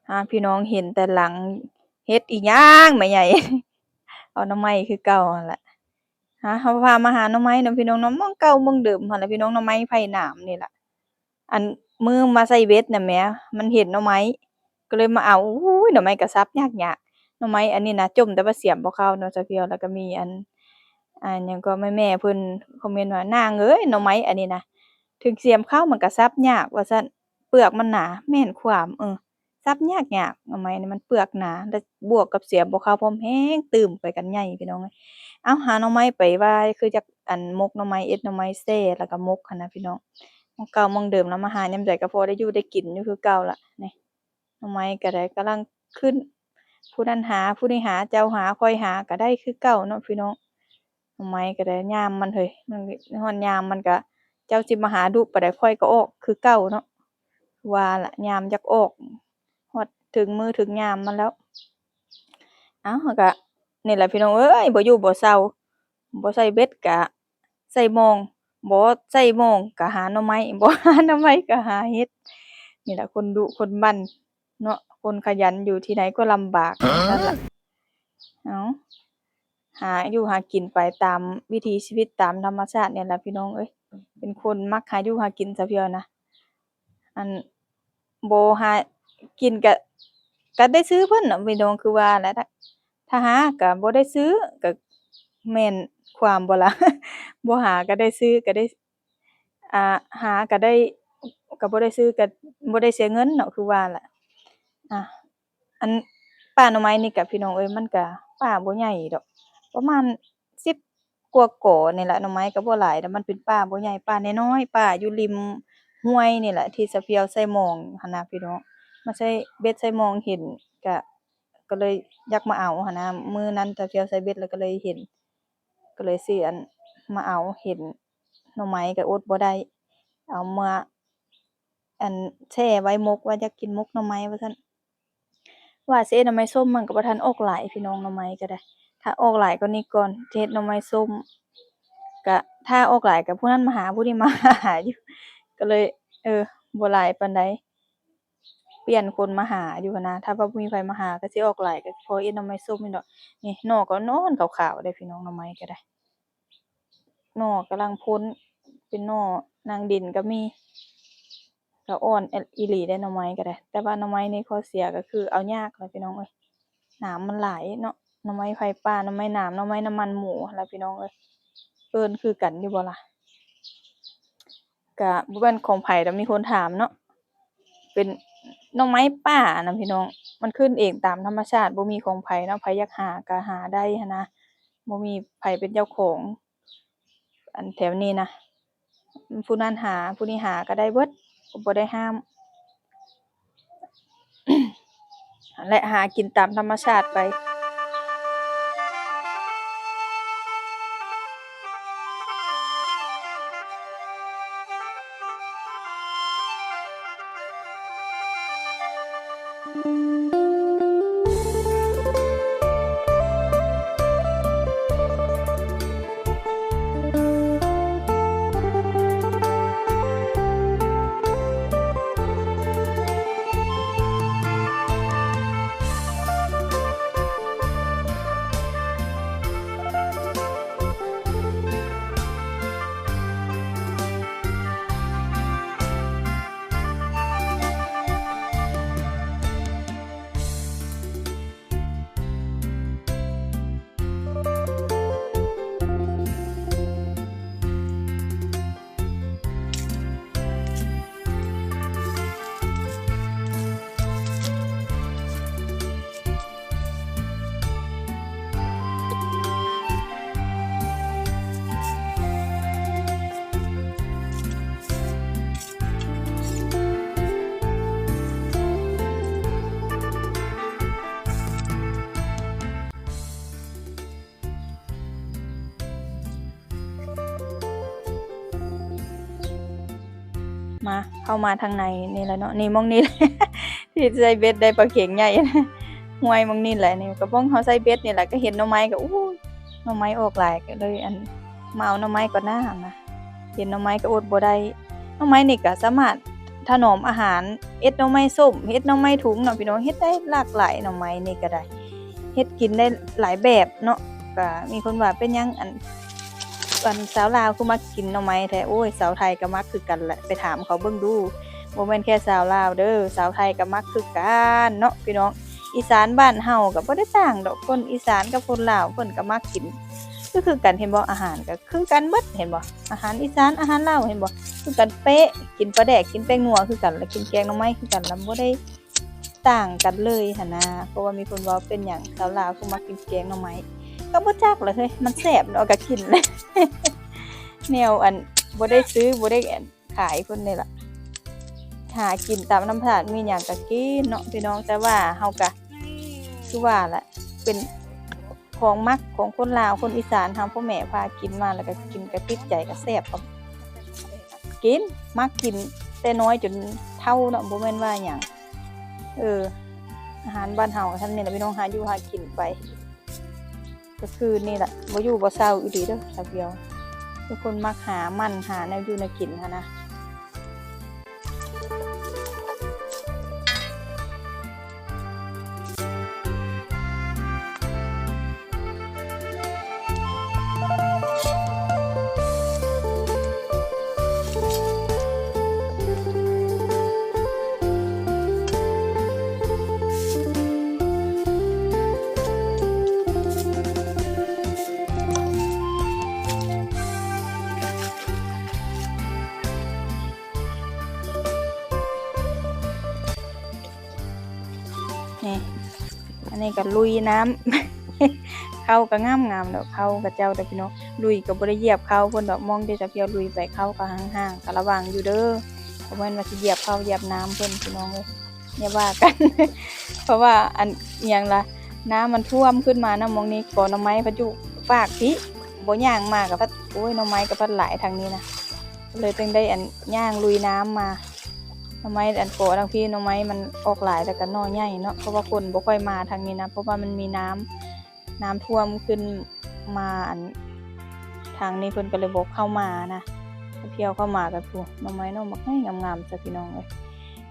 ອາ ພີ່ນ້ອງເຫັນແຕ່ຫຼັງ ເຮັດອີ່ຫຍັງແມ່ໃຫຍ່ ເອົາໜໍ່ໄມ້ຄືເກົ່າຫັ້ນລະ. ຫາ ເຮົາພາມາຫາໜໍ່ໄມ້ເນາະພີ່ນ້ອງເນາະ ໝ່ອງເກົ່າໝ່ອງເດີມຫັ້ນລະພີ່ນ້ອງ ໜໍ່ໄມ້ໄຜ່ໜາມນີ້ລະ. ອັນມື້ມາໃສ່ເບັດນະແໝ ມັນເຫັນໜໍ່ໄມ້ ກໍເລີຍມາເອົາ. ໂອ້ຍ ໜໍ່ໄມ້ກະສັບຍາກໆ ໜໍ່ໄມ້ອັນນີ້ນະ ຈົ່ມແຕ່ວ່າສຽມບໍ່ເຂົ້າເນາະສາວພຽວ. ແລ້ວກໍມີອັນ ອັນຫຍັງກໍ ແມ່ໆເພິ່ນຄອມເມັນວ່າ ນາງເອີຍ ໜໍ່ໄມ້ອັນນີ້ນະ ເຖິງສຽມເຂົ້າມັນກະສັບຍາກວ່າຊັ້ນ ເປືອກມັນໜາ. ແມ່ນຄວາມ ເອີ ສັບຍາກໆ ໜໍ່ໄມ້ນີ້ມັນເປືອກໜາ ແລະບວກກັບສຽມບໍ່ເຂົ້າພ້ອມ ແຮງຕື່ມໄປກັນໃຫຍ່ພີ່ນ້ອງເອີຍ. ເອົາ ຫາໜໍ່ໄມ້ໄປວ່າ ຄືຈັກອັນໝົກໜໍ່ໄມ້ ເຮັດໜໍ່ໄມ້ແຊ່ ແລ້ວກໍໝົກຫັ້ນນະພີ່ນ້ອງ. ໝ່ອງເກົ່າໝ່ອງເດີມລະ ມາຫາຍາມໃດກໍພໍໄດ້ຢູ່ໄດ້ກິນຢູ່ຄືເກົ່າລະ. ນີ້ໜໍ່ໄມ້ກໍໄດ້ກຳລັງຂຶ້ນ ຜູ້ນັ້ນຫາ ຜູ້ນີ້ຫາ ເຈົ້າຫາ ຂ້ອຍຫາ ກໍໄດ້ຄືເກົ່າເນາະພີ່ນ້ອງ. ໜໍ່ໄມ້ກໍໄດ້ຍາມມັນເຮີ້ຍ ມັນຮອດຍາມມັນກະ ເຈົ້າຊິມາຫາດຸປານໃດ ຂ້ອຍກໍອອກຄືເກົ່າເນາະ. ວ່າລະ ຍາມຢາກອອກ ຮອດເຖິງມື້ເຖິງຍາມມັນແລ້ວ. ເອົ້າ ເຮົາກະ ນີ້ແຫຼະພີ່ນ້ອງເອີຍ ບໍ່ຢູ່ບໍ່ເຊົາ ບໍ່ໃສ່ເບັດກະໃສ່ໝ່ອງ ບໍ່ໃສ່ໝ່ອງກະຫາໜໍ່ໄມ້ ບໍ່ຫາໜໍ່ໄມ້ກະຫາເຫັດ. ນີ້ແຫຼະ ຄົນດຸຄົນບັ້ນ ເນາະ ຄົນຂະຫຍັນຢູ່ທີ່ໃດກໍລຳບາກ ຊັ້ນລະ. ເອົາ ຫາຢູ່ຫາກິນໄປຕາມວິຖີຊີວິດຕາມທຳມະຊາດນີ້ລະພີ່ນ້ອງເອີຍ. ເປັນຄົນມັກຫາຢູ່ຫາກິນຊະພຽວນະ ອັນ ບໍ່ຫາກິນກະ ກະໄດ້ຊື້ເພິ່ນເນາະພີ່ນ້ອງ ຄືວ່າແຫຼະ ຖ້າຫາກະບໍ່ໄດ້ຊື້ ກະແມ່ນຄວາມບໍ່ລະ ບໍ່ຫາກະໄດ້ຊື້ ກະໄດ້ ອ່າ ຫາກະໄດ້ ກະບໍ່ໄດ້ຊື້ ກະບໍ່ໄດ້ເສຍເງິນເນາະ ຄືວ່າລະ. ອ່າ ອັນປ່າໜໍ່ໄມ້ນີ້ກະພີ່ນ້ອງເອີຍ ມັນກະປ່າບໍ່ໃຫຍ່ດອກ ປະມານສິບກວ່າກໍນີ້ລະ. ໜໍ່ໄມ້ກະບໍ່ຫຼາຍດອກ ມັນເປັນປ່າບໍ່ໃຫຍ່ ປ່ານ້ອຍໆ ປ່າຢູ່ລິມຫ້ວຍນີ້ລະ ທີ່ສາວພຽວໃສ່ມອງຫັ້ນນະພີ່ນ້ອງ ມາໃສ່ເບັດໃສ່ມອງເຫັນ ກະ ກໍເລີຍຢາກມາເອົາຫັ້ນນະ. ມື້ນັ້ນສາວພຽວໃສ່ເບັດແລ້ວກໍເລີຍເຫັນ ກໍເລີຍຊິ ອັນ ມາເອົາ ເຫັນໜໍ່ໄມ້ກໍອົດບໍ່ໄດ້ ເອົາມາ ອັນ ແຊ່ໄວ້ໝົກ ວ່າຢາກກິນໝົກໜໍ່ໄມ້ວ່າຊັ້ນ. ວ່າຊິເຮັດໜໍ່ໄມ້ສົ້ມ ມັນກໍບໍ່ທັນອອກຫຼາຍພີ່ນ້ອງ ໜໍ່ໄມ້ກໍໄດ້ ຖ້າອອກຫຼາຍກວ່ານີ້ກ່ອນ ຊິເຮັດໜໍ່ໄມ້ສົ້ມ. ກະຖ້າອອກຫຼາຍກໍຜູ້ນັ້ນມາຫາ ຜູ້ນີ້ມາຫາຢູ່ ກໍເລີຍ ເອີ ບໍ່ຫຼາຍປານໃດ. ປ່ຽນຄົນມາຫາຢູ່ຫັ້ນນະ ຖ້າວ່າບໍ່ມີໃຜມາຫາກໍຊິອອກຫຼາຍ ກໍພໍເຮັດໜໍ່ໄມ້ສົ້ມນີ້ດອກ. ນີ້ໜໍ່ກໍນອນຂາວໆເດ້ພີ່ນ້ອງ ໜໍ່ໄມ້ກໍໄດ້ ໜໍ່ກຳລັງພົ້ນ ເປັນໜໍ່ນາງດິນກໍມີ ກໍອ່ອນອີ່ຫຼີເດ້ໜໍ່ໄມ້ກໍໄດ້. ແຕ່ວ່າໜໍ່ໄມ້ນີ້ຂໍ້ເສຍກໍຄືເອົາຍາກແຫຼະພີ່ນ້ອງເອີຍ ໜາມມັນຫຼາຍເນາະ ໜໍ່ໄມ້ໄຟປ່າ ໜໍ່ໄມ້ໜາມ ໜໍ່ໄມ້ນ້ຳມັນໝູຫັ້ນລະພີ່ນ້ອງເອີຍ. ເອີ້ນຄືກັນຢູ່ບໍ່ລະ? ກະບໍ່ແມ່ນຂອງໃຜດອກ ມີຄົນຖາມເນາະ ເປັນໜໍ່ໄມ້ປ່ານະພີ່ນ້ອງ ມັນຂຶ້ນເອງຕາມທຳມະຊາດ ບໍ່ມີຂອງໃຜເນາະ ໃຜຢາກຫາກະຫາໄດ້ຫັ້ນນະ ບໍ່ມີໃຜເປັນເຈົ້າຂອງ ອັນແຖວນີ້ນະ ຜູ້ນັ້ນຫາ ຜູ້ນີ້ຫາກະໄດ້ເບິດ ກໍບໍ່ໄດ້ຫ້າມ. ແລະ ຫາກິນຕາມທຳມະຊາດໄປ. ມາ ເຂົ້າມາທາງໃນນີ້ແຫຼະເນາະ ນີ້ໝ່ອງນີ້ແຫຼະ ທີ່ໃສ່ເບັດໄດ້ປາເຂັງໃຫຍ່ ຫ້ວຍໝ່ອງນີ້ແຫຼະ ນີ້ກະບ່ອງເຮົາໃສ່ເບັດນີ້ແຫຼະ ກະເຫັນໜໍ່ໄມ້ກະ ໂອ້ຍ ໜໍ່ໄມ້ອອກຫຼາຍ ກະເລີຍ ອັນ ມາເອົາໜໍ່ໄມ້ກ່ອນໜ້າຫັ້ນນະ ເຫັນໜໍ່ໄມ້ກະອົດບໍ່ໄດ້. ໜໍ່ໄມ້ນີ້ກະສາມາດ ຖະໜອມອາຫານ ເຮັດໜໍ່ໄມ້ສົ້ມ ເຮັດໜໍ່ໄມ້ທຸງເນາະພີ່ນ້ອງ ເຮັດໄດ້ຫຼາກຫຼາຍ ໜໍ່ໄມ້ນີ້ກໍໄດ້ ເຮັດກິນໄດ້ຫຼາຍແບບເນາະ. ກໍມີຄົນວ່າເປັນຫຍັງ ອັນ ອັນສາວລາວຄືມັກກິນໜໍ່ໄມ້ແທ້? ໂອ້ຍ ສາວໄທກໍມັກຄືກັນແຫຼະ ໄປຖາມເຂົາເບິ່ງດູ. ບໍ່ແມ່ນແຄ່ສາວລາວເດີ ສາວໄທກໍມັກຄືກັນເນາະພີ່ນ້ອງ. ອີສານບ້ານເຮົາກໍບໍ່ໄດ້ຕ່າງດອກ ຄົນອີສານກັບຄົນລາວເພິ່ນກໍມັກກິນຄື ຄືກັນ ເຫັນບໍ່? ອາຫານກໍຄືກັນເບິດ ເຫັນບໍ່? ອາຫານອີສານ ອາຫານລາວ ເຫັນບໍ່? ຄືກັນເປະ ກິນປາແດກ ກິນແປ້ງນົວຄືກັນ ແລະ ກິນແກງໜໍ່ໄມ້ຄືກັນ ລະບໍ່ໄດ້ຕ່າງກັນເລີຍຫັ້ນນາ. ເພາະວ່າມີຄົນເວົ້າ ເປັນຫຍັງສາວລາວຄືມັກກິນແກງໜໍ່ໄມ້? ກໍບໍ່ຈັກລະເຮີ້ຍ ມັນແຊບເນາະ ກໍກິນແຫຼະ ແນວ ອັນ ບໍ່ໄດ້ຊື້ ບໍ່ໄດ້ ອັນ ຂາຍເພິ່ນນີ້ລະ ຫາກິນຕາມທຳມະຊາດ ມີຫຍັງກະກິນເນາະພີ່ນ້ອງ. ແຕ່ວ່າເຮົາກະ ຄືວ່າແຫຼະ ເປັນຂອງມັກຂອງຄົນລາວ ຄົນອີສານເຮົາ ພໍ່ແມ່ພາກິນມາ ແລ້ວກະກິນກະຕິດໃຈ ກະແຊບ ກໍກິນ ມັກກິນແຕ່ນ້ອຍຈົນເຖົ້າເນາະ ບໍ່ແມ່ນວ່າຫຍັງ. ເອີ ອາຫານບ້ານເຮົາກໍຊ່ຳນີ້ແຫຼະພີ່ນ້ອງ ຫາຢູ່ຫາກິນໄປ. ກໍຄືນີ້ແຫຼະ ບໍ່ຢູ່ບໍ່ເຊົາອີ່ຫຼີເດີສາວພຽວ ເປັນຄົນມັກຫາໝັ່ນຫາແນວຢູ່ແນວກິນຫັ້ນນະ. ນີ້ ອັນນີ້ກໍລຸຍນ້ຳ ເຂົ້າກໍງາມໆດອກ ເຂົ້າຂະເຈົ້າເດີພີ່ນ້ອງ. ລຸຍກໍບໍ່ໄດ້ຢຽບເຂົ້າເພິ່ນດອກ ມອງທີ່ສາວພຽວລຸຍໄປ ເຂົ້າກໍຫ່າງໆ ກໍລະວັງຢູ່ເດີ ບໍ່ແມ່ນວ່າຊິຢຽບເຂົ້າຢຽບນ້ຳເພິ່ນ ພີ່ນ້ອງເອີຍ ຢ່າວ່າກັນ ເພາະວ່າ ອັນ ອີ່ຫຍັງລະ ນ້ຳມັນຖ້ວມຂຶ້ນມານຳ ໝ່ອງນີ້ກໍໜໍ່ໄມ້ພັດຢູ່ຟາກພີ້ ບໍ່ຍ່າງມາກໍພັດ ໂອ້ຍ ໜໍ່ໄມ້ກໍພັດຫຼາຍທາງນີ້ນະ ກໍເລີຍຈຶ່ງໄດ້ ອັນ ຍ່າງລຸຍນ້ຳມາ. ໜໍ່ໄມ້ ອັນ ກໍທາງພີ້ ໜໍ່ໄມ້ມັນອອກຫຼາຍ ແລ້ວກໍໜໍ່ໃຫຍ່ເນາະ ເພາະວ່າຄົນບໍ່ຄ່ອຍມາທາງນີ້ນະ ເພາະວ່າມັນມີນ້ຳ ນ້ຳຖ້ວມຂຶ້ນມາ ອັນ ທາງນີ້ເພິ່ນກໍເລີຍບໍ່ເຂົ້າມານະ. ໄປທ່ຽວເຂົ້າມາກໍ ໂອ້ ໜໍ່ໄມ້ໜໍ່ບັກໃຫຍ່ງາມໆຊະພີ່ນ້ອງເອີຍ.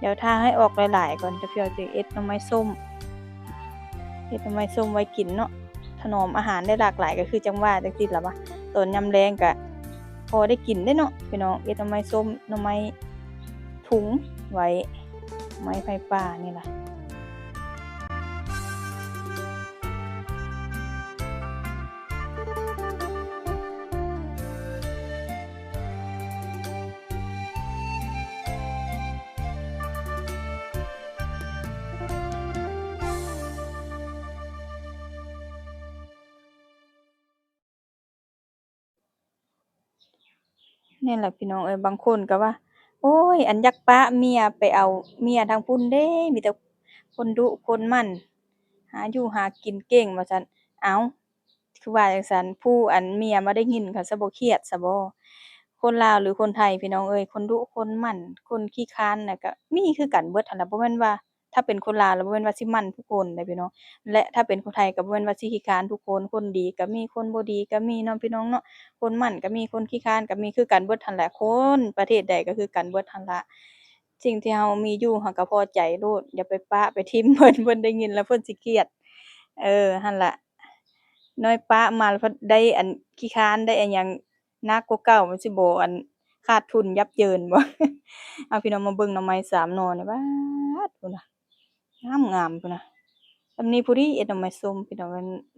ດຽວຖ້າໃຫ້ອອກຫຼາຍໆກ່ອນ ຈະພຽວຈະເຮັດໜໍ່ໄມ້ສົ້ມ ເຮັດໜໍ່ໄມ້ສົ້ມໄວ້ກິນເນາະ ຖະໜອມອາຫານໄດ້ຫຼາກຫຼາຍ ກໍຄືຈັ່ງວ່າຈັ່ງຊີ້ລະວ່າ ຕອນຍາມແລງກໍພໍໄດ້ກິນເດ້ເນາະພີ່ນ້ອງ. ເຮັດໜໍ່ໄມ້ສົ້ມ ໜໍ່ໄມ້ທຸງໄວ້ ໄມ້ໄຜ່ປ່ານີ້ລະ. ນີ້ແຫຼະພີ່ນ້ອງເອີຍ ບາງຄົນກໍວ່າ ໂອ້ຍ ອັນ ຢາກປະເມຍໄປເອົາເມຍທາງພຸ້ນເດ້ ມີແຕ່ຄົນດຸຄົນໝັ່ນ ຫາຢູ່ຫາກິນເກັ່ງວ່າຊັ້ນ. ເອົ້າ ຄືວ່າຈັ່ງຊັ້ນ ຜູ້ ອັນ ເມຍມາໄດ້ຍິນເຂົາຊິບໍ່ຄຽດຊະບໍ່? ຄົນລາວ ຫຼື ຄົນໄທ ພີ່ນ້ອງເອີຍ ຄົນດຸຄົນໝັ່ນ ຄົນຂີ້ຄ້ານນະ ກໍມີຄືກັນເບິດຫັ້ນລະ ບໍ່ແມ່ນວ່າ ຖ້າເປັນຄົນລາວລະບໍ່ແມ່ນວ່າຊິໝັ່ນທຸກຄົນເດ້ພີ່ນ້ອງ ແລະ ຖ້າເປັນຄົນໄທກໍບໍ່ແມ່ນວ່າຊິຂີ້ຄ້ານທຸກຄົນ ຄົນດີກໍມີ ຄົນບໍ່ດີກໍມີເນາະພີ່ນ້ອງເນາະ ຄົນໝັ່ນກໍມີ ຄົນຂີ້ຄ້ານກໍມີ ຄືກັນເບິດຫັ້ນແຫຼະ ຄົນປະເທດໃດກໍຄືກັນເບິດຫັ້ນລະ. ສິ່ງທີ່ເຮົາມີຢູ່ເຮົາກໍພໍໃຈໂລດ ຢ່າໄປປະໄປຖິ້ມເພິ່ນ ເພິ່ນໄດ້ຍິນແລ້ວເພິ່ນຊິຄຽດ. ເອີ ຫັ້ນລະ ນ້ອຍປະມາແລ້ວພັດໄດ້ ອັນ ຂີ້ຄ້ານ ໄດ້ອັນຫຍັງ ໜັກກວ່າເກົ່າ ມັນຊິບໍ່ ອັນ ຂາດທຶນຢັບເຢິນບໍ່? ເອົາ ພີ່ນ້ອງມາເບິ່ງໜໍ່ໄມ້ສາມໜໍ່ນີ້ ປາດ ພຸ້ນນະ ງາມໆ ພຸ້ນນະ. ສ່ຳນີ້ພໍດີເຮັດໜໍ່ໄມ້ສົ້ມ ພີ່ນ້ອງ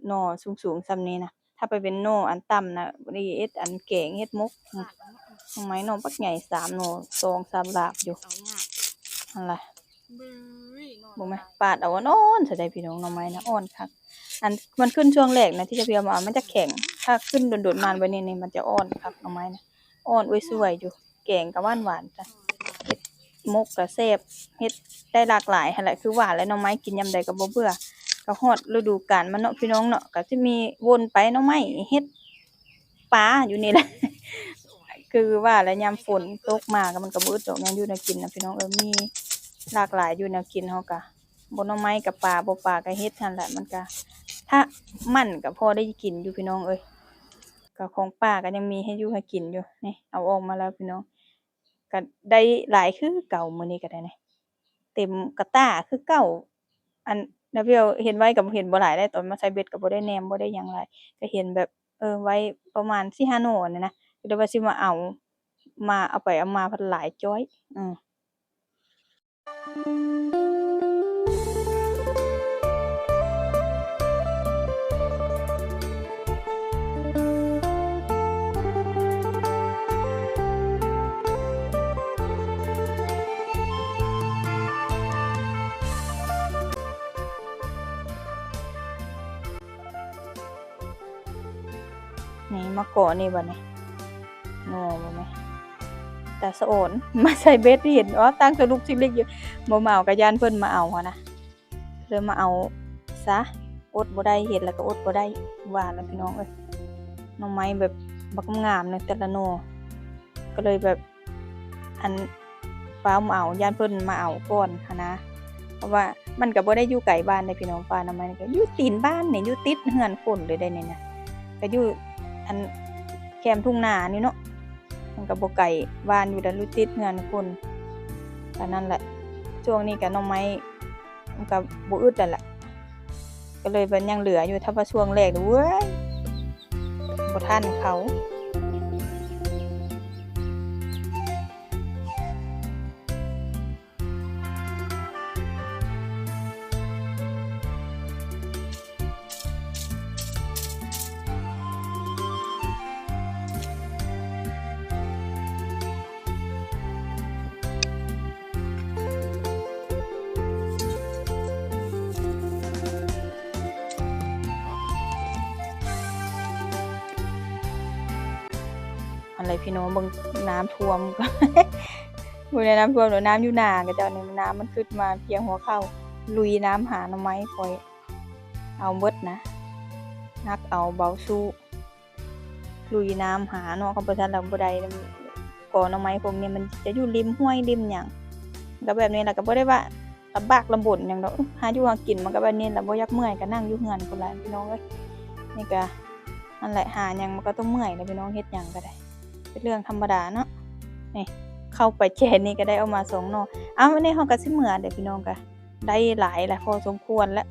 ໜໍ່ສູງໆ ສ່ຳນີ້ນະ ຖ້າໄປເປັນໜໍ່ອັນຕ່ຳນະ ພໍດີເຮັດອັນແກງ ເຮັດໝົກ. ໜໍ່ໄມ້ໜໍ່ບັກໃຫຍ່ ສາມໜໍ່ ສອງສາມຫຼາບຢູ່ ຫັ້ນລະ. ເບິ່ງແມະ ປາດເອົາອ່ອນໆ ຊະໃດ໋ພີ່ນ້ອງ ໜໍ່ໄມ້ນະ ອ່ອນຄັກ. ອັນ ມັນຂຶ້ນຊ່ວງແລກນະ ທີ່ຈະພຽວມາເອົາ ມັນຈະແຂງ ຖ້າຂຶ້ນດົນໆມາແບບນີ້ນີ້ ມັນຈະອ່ອນຄັກ ໜໍ່ໄມ້ນະ ອ່ອນ ໂອ້ຍ ສວຍຢູ່ ແກງກໍຫວານໆ ຈ້ະ ເຮັດໝົກກໍແຊບ ເຮັດໄດ້ຫຼາກຫຼາຍຫັ້ນແຫຼະ ຄືວ່າແຫຼະ ໜໍ່ໄມ້ກິນຍາມໃດກໍບໍ່ເບື່ອ ກໍຮອດລະດູການມັນເນາະ ພີ່ນ້ອງເນາະ ກໍຊິມີວົນໄປ ໜໍ່ໄມ້ ເຫັດ ປາຢູ່ນີ້ແຫຼະ ຄືວ່າແຫຼະ ຍາມຝົນຕົກມາກໍມັນກໍບໍ່ອຶດດອກ ແນວຢູ່ແນວກິນນະ ພີ່ນ້ອງເອີຍ ມີຫຼາກຫຼາຍຢູ່ແນວກິນເຮົາກະ ບໍ່ໜໍ່ໄມ້ກະປາ ບໍ່ປາກະເຫັດຫັ້ນແຫຼະ ມັນກະ ຖ້າໝັ່ນກະພໍໄດ້ກິນຢູ່ ພີ່ນ້ອງເອີຍ ກະຂອງປ່າກະຍັງມີໃຫ້ຢູ່ໃຫ້ກິນຢູ່. ນີ້ ເອົາອອກມາແລ້ວ ພີ່ນ້ອງ. ກໍໄດ້ຫຼາຍຄືເກົ່າ ມື້ນີ້ກໍໄດ້ນະ ເຕັມກະຕ່າຄືເກົ່າ. ອັນ ນາວຽວເຫັນໄວ້ກໍເຫັນບໍ່ຫຼາຍໄດ໋ ຕອນມາໃສ່ເບັດກໍບໍ່ໄດ້ແນມ ບໍ່ໄດ້ຫຍັງຫຼາຍ ກໍເຫັນແບບ ເອີ ໄວ້ປະມານສີ່ຫ້າໜໍ່ນີ້ນະ ກໍເລີຍວ່າຊິມາເອົາ ມາເອົາໄປເອົາມາພັດຫຼາຍຈ້ອຍ. ອືມ ນີ້ ມາເກາະນີ້ບັດນີ້ ໜໍ່ບໍ່ແມ່ນ ຕາສະອອນ ມາໃສ່ເບັດເຫັນ ອໍ ຕັ້ງສະດຸກຊິລິກຢູ່ ບໍ່ມາເອົາ ກະຢ້ານເພິ່ນມາເອົາຫັ້ນນະ ເລີຍມາເອົາຊະ ອົດບໍ່ໄດ້ ເຫັນແລ້ວກໍອົດບໍ່ໄດ້ ວ່າລະພີ່ນ້ອງເອີຍ ໜໍ່ໄມ້ແບບບັກງາມເນາະ ແຕ່ລະໜໍ່ ກໍເລີຍແບບ ອັນ ຟ້າວມາເອົາ ຢ້ານເພິ່ນມາເອົາກ່ອນຫັ້ນນະ ເພາະວ່າມັນກໍບໍ່ໄດ້ຢູ່ໄກບ້ານເດ້ພີ່ນ້ອງ ປ່າໜໍ່ໄມ້ນີ້ກໍຢູ່ຕີນບ້ານນີ້ ຢູ່ຕິດເຮືອນຄົນເລີຍເດ້ນີ້ນະ ກໍຢູ່ ອັນ ແຄມທົ່ງນານີ້ເນາະ ມັນກໍບໍ່ໄກບ້ານຢູ່ແລ້ວ ຢູ່ຕິດເຮືອນຄົນ ກໍນັ້ນແຫຼະ ຊ່ວງນີ້ກໍໜໍ່ໄມ້ ມັນກໍບໍ່ອຶດແລ້ວລະ ກໍເລີຍວ່າຍັງເຫຼືອຢູ່ ຖ້າວ່າຊ່ວງແລກນີ້ ເວີ້ຍ ບໍ່ທັນເຂົາ. ອັນໃດພີ່ນ້ອງເບິ່ງ ນ້ຳຖ້ວມ ບໍ່ແມ່ນນ້ຳຖ້ວມດອກ ນ້ຳຢູ່ນາຂະເຈົ້ານີ້ ນ້ຳມັນຂຶ້ນມາພຽງຫົວເຂົ່າ ລຸຍນ້ຳຫາໜໍ່ໄມ້ຂ້ອຍ ເອົາໝົດນະ ໜັກເອົາເບົາສູ້ ລຸຍນ້ຳຫາເນາະ ຄັນບໍ່ຊັ້ນລະບໍ່ໄດ້ ກໍໜໍ່ໄມ້ພວກນີ້ມັນຈະຢູ່ລິມຫ້ວຍລິມຫຍັງ ກໍແບບນີ້ລະ ກໍບໍ່ໄດ້ວ່າລຳບາກລຳບົນຫຍັງດອກ ຫາຢູ່ຫາກິນມັນກໍແບບນີ້ລະ ບໍ່ຢາກເມື່ອຍກໍນັ່ງຢູ່ເຮືອນພຸ້ນລະພີ່ນ້ອງເອີຍ ນີ້ກໍ ນັ້ນແຫຼະ ຫາຫຍັງມັນກໍຕ້ອງເມື່ອຍແຫຼະພີ່ນ້ອງ ເຮັດຫຍັງກໍໄດ້ ເປັນເລື່ອງທຳມະດາເນາະ ນີ້ ເຂົ້າໄປແຈນີ້ກໍໄດ້ອອກມາສອງໜໍ່ ເອົາ ອັນນີ້ເຮົາກໍຊິເມືອແຫຼະພີ່ນ້ອງ ກໍໄດ້ຫຼາຍແຫຼະ ພໍສົມຄວນແຫຼະ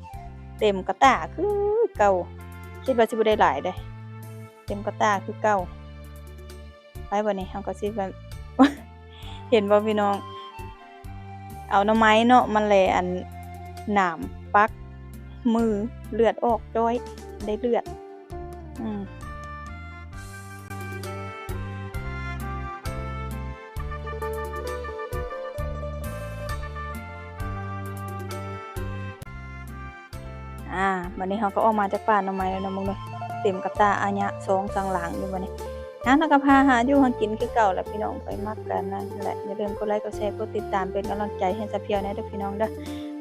ເຕັມກະຕ່າຄືເກົ່າ ຄິດວ່າຊິບໍ່ໄດ້ຫຼາຍເດ້ ເຕັມກະຕ່າຄືເກົ່າ ໄປບັດນີ້ເຮົາກໍຊິແບບ ເຫັນບໍ່ພີ່ນ້ອງ ເອົາໜໍ່ໄມ້ເນາະ ມັນແລອັນ ໜາມປັກມື ເລືອດອອກຈ້ອຍ ໄດ້ເລືອດ ອືມ ອ່າ ບັດນີ້ເຮົາກໍອອກມາຈາກປ່າໜໍ່ໄມ້ແລ້ວເນາະ ເບິ່ງເດີ ເຕັມກະຕ່າອາຍະຊອງສັງຫຼາງຢູ່ບັດນີ້ ນະ ແລ້ວກໍພາຫາຢູ່ຫາກິນຄືເກົ່າແຫຼະພີ່ນ້ອງ ໃຜມັກກໍນັ້ນແຫຼະ ຢ່າລືມກົດໄລ ກົດແຊ ກົດຕິດຕາມ ເປັນກຳລັງໃຈໃຫ້ສາວພຽວແດ່ເດີພີ່ນ້ອງເດີ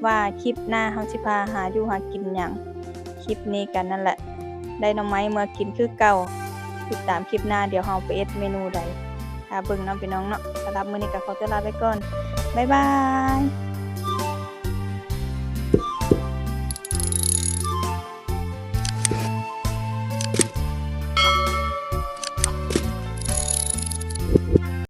ວ່າຄລິບໜ້າເຮົາຊິພາຫາຢູ່ຫາກິນຫຍັງ ຄລິບນີ້ກໍນັ້ນແຫຼະ ໄດ້ໜໍ່ໄມ້ເມືອກິນຄືເກົ່າ ຕິດຕາມຄລິບໜ້າ ດຽວເຮົາໄປເຮັດເມນູໃດ ຖ້າເບິ່ງເນາະພີ່ນ້ອງເນາະ ສຳລັບມື້ນີ້ກໍຂໍຕົວລາໄປກ່ອນ ບາຍບາຍ.